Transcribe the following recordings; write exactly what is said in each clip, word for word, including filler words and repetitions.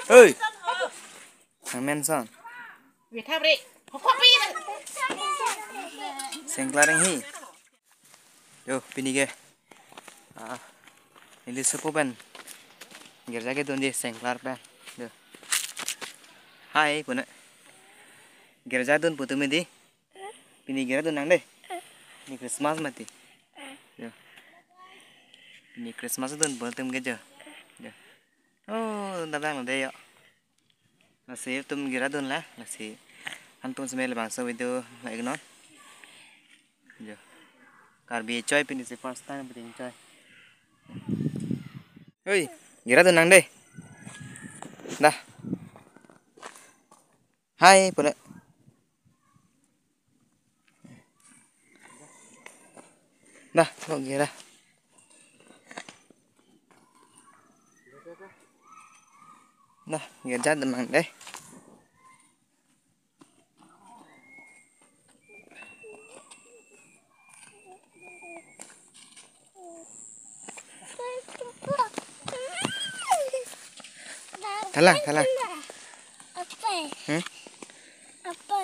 Hei. Ang menson. Withap re. Hokok pi. Sengklar ang hi. Yo, pini ke. Ah, neli sopo pen girja kedun di sengklar pen. Yo. Hai, pune. Girja dun putu medi. Pini girja dun nang de. Pini Christmas mati. Yo. Pini Christmas dun putum ke jo. Yo. Oh, dadang lo de yo. Lasi itum girja dun la, lasi. Antum semel bangso video like non. Jo. Karbi choi pini si first time pini choi. Hei, girja dun nang de. Dah. Hai, pune. Dah, kok girja. Dah, girja dun nang de. Thalang, thalang. Apa? Hmm? Apa?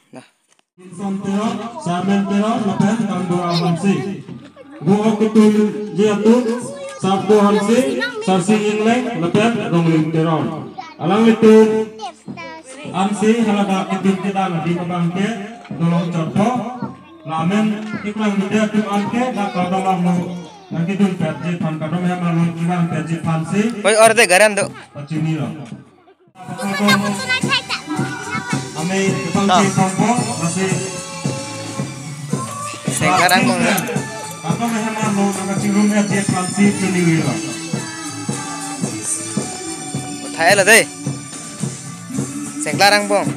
Nah. Wilson Teron, Charmaine Teron, lapen Kangdora Hanse. Vo-ok ketun ji atum, Sardo Hanse, Sarsing Engleng, lapen Rongling Teron. Alanglitum ansi haladak kedun kedang adim abang ke dolong chotpo. Lamen iklang bide atum anke dak kardom angno nangkedun petji aphan, kardom hem arlo kevang petji aphansi. Oi, orde garan do. Pachinilo. Ami kepang No. Ke pangpo, masih Sengklar angbong. Apa meheman lo, maka chingrum ya, dia transit ke New York. Uthai lo de. Sengklar angbong.